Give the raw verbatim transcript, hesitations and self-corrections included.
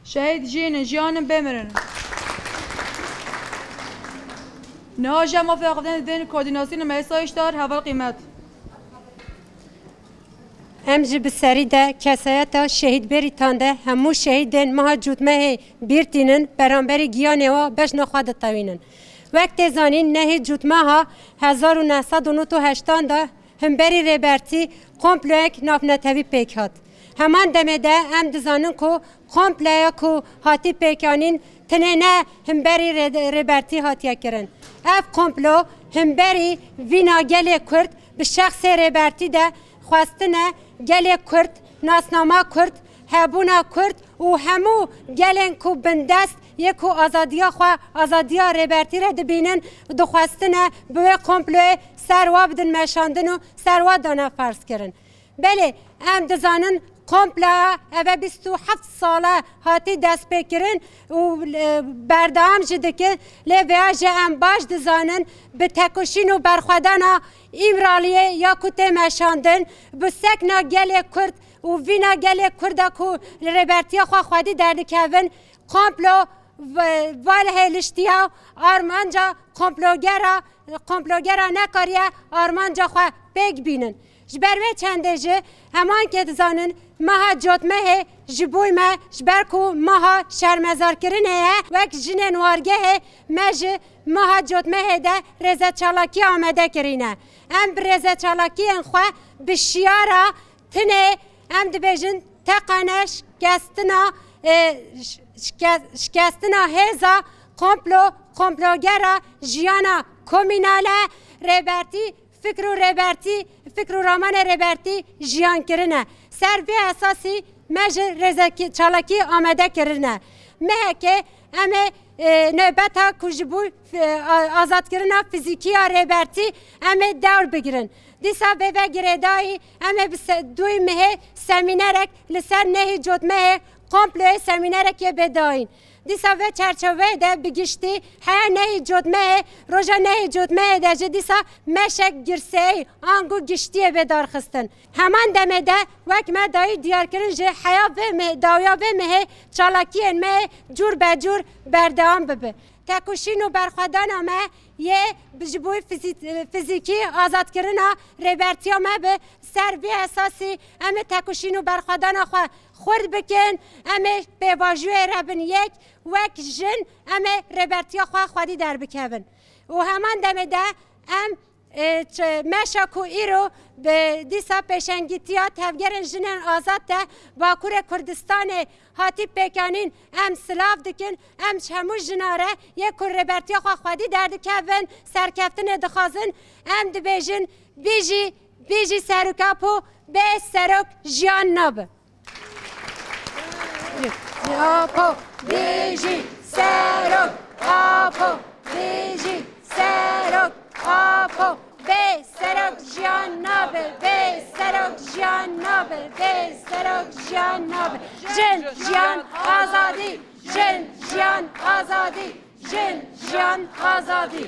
Şehîd jîn in, jiyan in, bimirin. Niha ji em mafê axiftinê didin koordînasyonê Meysa Îştar, heval qîmet. Em jî bi serî de kesayeta şehîd Bêrîtan de hemû şehîdên meha cotmehê bîr tînin, beramberî giyanê wa bejna xwe ditewînin. Wek tê zanîn, nehê cotmeha hezar û neh sed û nod û heştan de himberî Rêbertî komployek navnetewî pêk hat. Heman demê de em dizanin ku komploya ku hatî pêkanîn tenê ne himberî Rê-, Rêbertî hatiye kirin. Ev komplo himberî vîna gelê Kurd bi şexsê Rêbertî de xwestine gelê Kurd, nasnama Kurd, hebûna Kurd û hemû gelên ku bindest yê ku azadiya xwe, azadiya Rêbertî re dibînin, dixwestine bi wê komployê ser wa bidin meşandin û ser wa dane ferzkirin. Belê, em dizanin komploya eve bîst û heft sal e hatî destpêkirin û, e, berdewam jî dikin, lê vêya jî em baş dizanin bi tekoşîn û berxwedana Îmraliyê ya ku tê meşandin, bi sekna gelê Kurd û vîna gelê Kurda ku li Rêbertiya xwe xwedî derdikevin, komplo v-, va li hêliştiya armanca komplogera, komplogera nekariye armanca xwe pêk bînin. Ji ber vê çendê jî heman kê dizanin meha cotmehê ji bo me, ji ber ku meha şermezarkirinê ye, wek jinên wargehê me ji meha cotmehê de rêzeçalakiya amade kirîne. Em bi rêzeçalakiyên xwe bi şiyara tinê, em dibêjin teqane şikestina, e, ş-, şike-, şikestina hêza komplo, komplogera jiyana komînal e, Rêbertî, fikr û Rêbertî, fikr û ramanê Rêbertî jiyan kirine. Ser vê esasî me ji rêzekî-, çalakî amade kirine. Mehekê em ê, e, nobeta ku ji bo, e, a-, azadkirina fizîkî ya Rêbertî em ê dewr bigirin. Dîsa vê ve girêdayî em ê bi se-, duyê mehê semînerek li ser nehê cotmehê komployê semînerek yê bê dayîn. Dîsa vê çerçeveyê de bi giştî heya nehê cotmehê roja nehê cotmehê de jî dîsa meşek girseyî ango giştî yê bê darxistin. Heman demê de wek me dayî diyarkirin jî heya vê meh-, dawiya vê mehê çalakiyên me yê cûr be cûr berdewam bibe. Tekoşîn û berxwedana me yê bi ji bo fizî-, fizîkî azadkirina Rêbertiya me bi ser vê esasî em ê tekoşîn û berxwedana xwe xurt bikin, em ê pêvajoyê re bin yek, wek jin em ê Rêbertiya xwe xwedî derbikevin. Û heman demê de em, e, ç-, meşa ku îro bi dîsa pêşengîtiya Tevgerên Jinên Azad de Bakurê Kurdistanê hatî pêkanîn, em silav dikin, em ji hemû jina re yê ku Rêbertiya xwe xwedî derdikevin, serkeftinê dixwazin, em dibêjin, Bijî, bijî Serok Apo, bê Serok jiyan nabe. Apo, bijî Serok Apo, bijî Serok Apo, bê Serok jiyan nabe, bê Serok jiyan nabe, bê Serok jiyan nabe. Jin, jiyan, azadî, jin, jiyan, azadî, jin, jiyan, azadî.